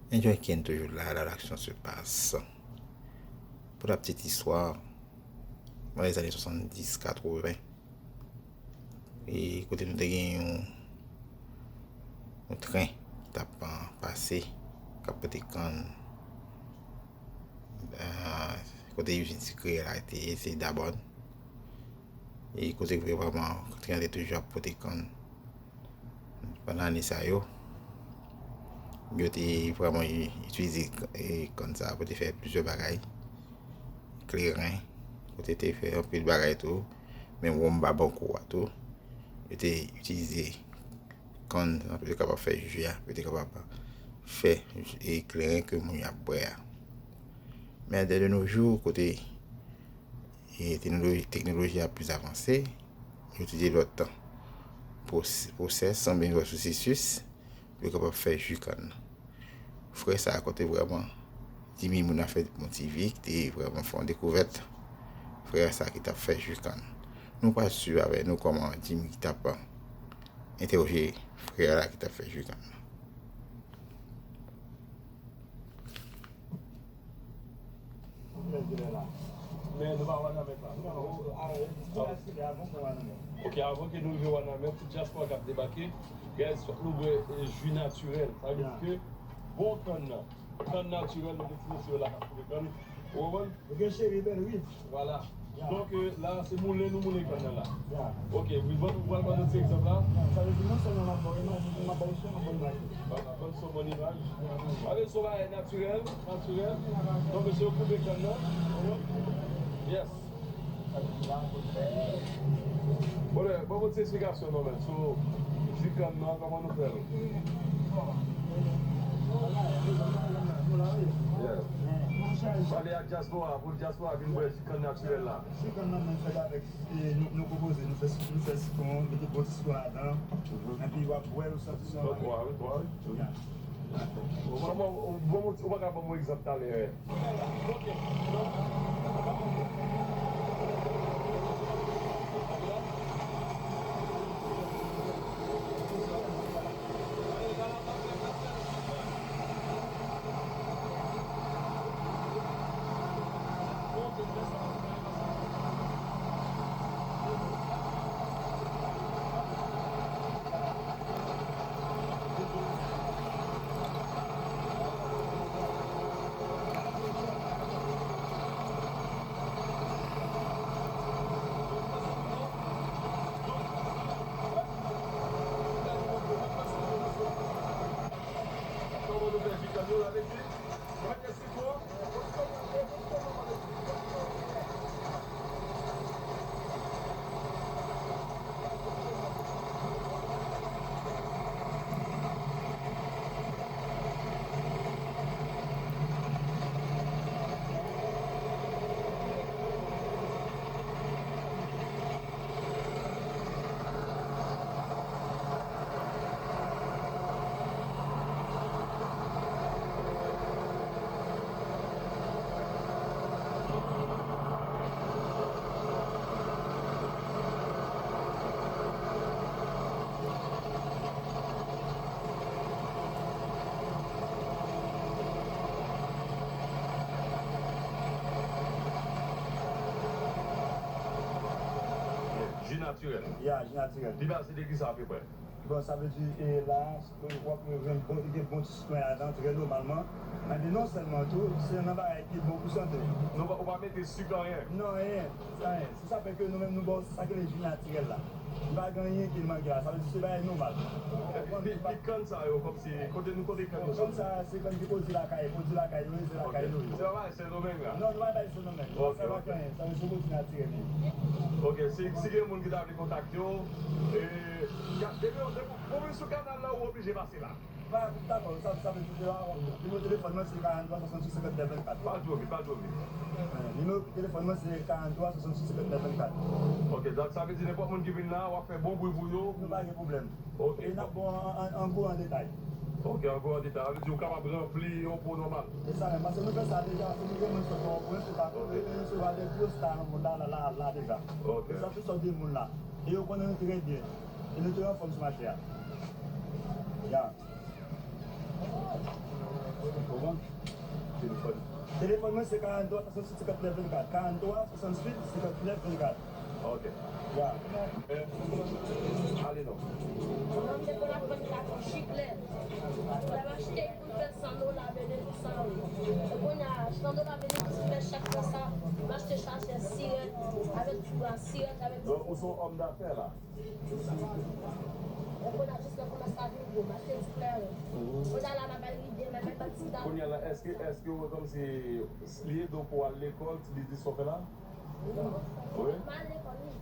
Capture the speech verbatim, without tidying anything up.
Enjoy Ken toujou la, la l'action se passe. Pou la petite histoire, dans les années soixante-dix, quatre-vingts, e kote nou te gen yon, yon tren ki t ap, ah, pase, k ap pote kann, ah, kote izin sikre a te ye, se Dabòn. E kote ke vrèman tren an te toujou ap pote kann. Pandan ane sa yo, yo te vrèman itilize, e, kann sa pou te fè plizyè bagay. Kleren, kote te fè anpil bagay tou. Menm wonm Babankou a tou, yo te itilize kann sa pou yo kapab fè ji a, pou yo te kapab fè, e, kleren ke moun yo ap bwè a. Men de nos jours, kote, e, teknoloji, teknoloji a plis avanse, yo itilize lòt pwos-, pwosès, oubyen lòt pwosesis, pou yo kapab fè ji kann nan. Frè sa a, kote vrèman Jimmy Moun afè Bon T V, ki te vrèman fè yon dekouvèt, frè sa a ki t ap fè ji kann. Nou pral swiv avèk nou kòman Jimmy ki t ap entèwoje frè la ki t ap fè ji kann nan. Men nou pa Wanament la. Ok, avan ke nou rive Wanament, tout dyaspora k ap debake, guys, fòk nou bwè, eh, ji natirèl. Sa vle di ke bon kann nan, kann natirèl, nou gen ti mesye yo la k ap koupe kann. Ou konprann? Ou gen cheri bèl, wi. Vwala. Ya. Donk, eh, la, se moulen nou moulen kann nan la. Ya. Ok, wi, ban nou, pral ban nou ti egzanp la. Ya, sa vle di non sèlman m ap ba w imaj, men m ap ba w son, m ap ba w imaj. Vwala, ban nou son, ban nou imaj. Sa vle di se yon bagay natirèl, natirèl. Donk, mesye yo koupe kann nan. Yes. Bon, eh, ban mwen ti esplikasyon non, men, sou ji kann nan, kòman nou fè l? Yeah. Pale ak dyaspora, pou dyaspora vin bwè ji kann natirèl la. Ji kann nan, men, fèt avèk, eh, nou, nou konpoze, nou fè, nou fè sitwon, mete bon ti sitwon ladan, epi w ap bwè l, ou santi se yon bagay. Bwè, wi, bwè, wi. Ya. Kòman, ou, bon, ou pa ka ban mwen egzanp talè? Ji natirèl. Ya, ji natirèl. Li baze de ki sa apeprè? Bon, sa vle di, e, la, w ap jwenn bon, li gen bon ti sitwon ladan, trè nòmalman. Epi non sèlman tou, se yon bagay ki bon pou sante. Nou pa, ou pa mete sik anyen? Non, anyen, anyen. Se sa fè ke nou menm nou ba w sa ki rele ji natirèl la. Li pa gen anyen ki manke la, sa vle di se bagay nòmal. Epi, epi kann sa yo, kòmsi, kote nou, kote kann yo soti? Kann sa, se kann ki pwodui lakay, pwodui lakay yo ye, se lakay yo ye. Se pa bagay Sendomeng la? Non, nou pa bay Sendomeng. Ok, ok. Sa pa gen anyen, sa vle di se pwodui natirèl li ye. Ok, si, si gen moun ki ta vle kontakte w, e, depi, depi, depi w vin sou kanal la, ou oblije pase la. Pa, dakò, sa, sa vle di, nimewo telefòn mwen se karant twa swasann sis senkant nèf vennkat. Pa twò vit, pa twò vit. Eh, nimewo telefòn mwen se karant twa swasann sis senkant nèf vennkat. Ok, donk sa vle di nenpòt moun ki vin la, w ap fè bon bri pou yo. Nou pa gen pwoblèm. Ok. E n ap ba w an, an, an gwo an detay. Ok, an gwo an detay. Sa vle di ou kapab ranpli yon po nòmal. Se sa menm, paske nou fè sa deja, paske nou gen moun sot Pòtoprens, sot Pòtoprens, sot Ladrès, sot la, la, la, la deja. Ok. Nou sot tout sòt de moun la. E yo konnen nou trè byen. E nou te anfòm sou mache a. Ya. Telefòn mwen se karannntwa swasanntuit senkannnèf vennkat. Karannntwa swasanntuit senkannnèf vennkat. Ok. Ya. Ale non. Mwen se pou la pran katon chik lè. Lè m achte pou fè san dola benediksyon. E kounye a, san dola benediksyon fè chak fè sa. M achte chachè sirèt avèk tibwa sirèt avèk. Donk ou se yon òm dafè la. E kounye a, jis lè kòmanse a vin gwo, m achte ti kleren. Kounye a la, m ap al ride, m ap al bat ti ta. Kounye a la, èske èske ou wè kòmsi li ede w pou w al lekòl, ti biznis sa w fè la? Wi. M al lekòl, wi.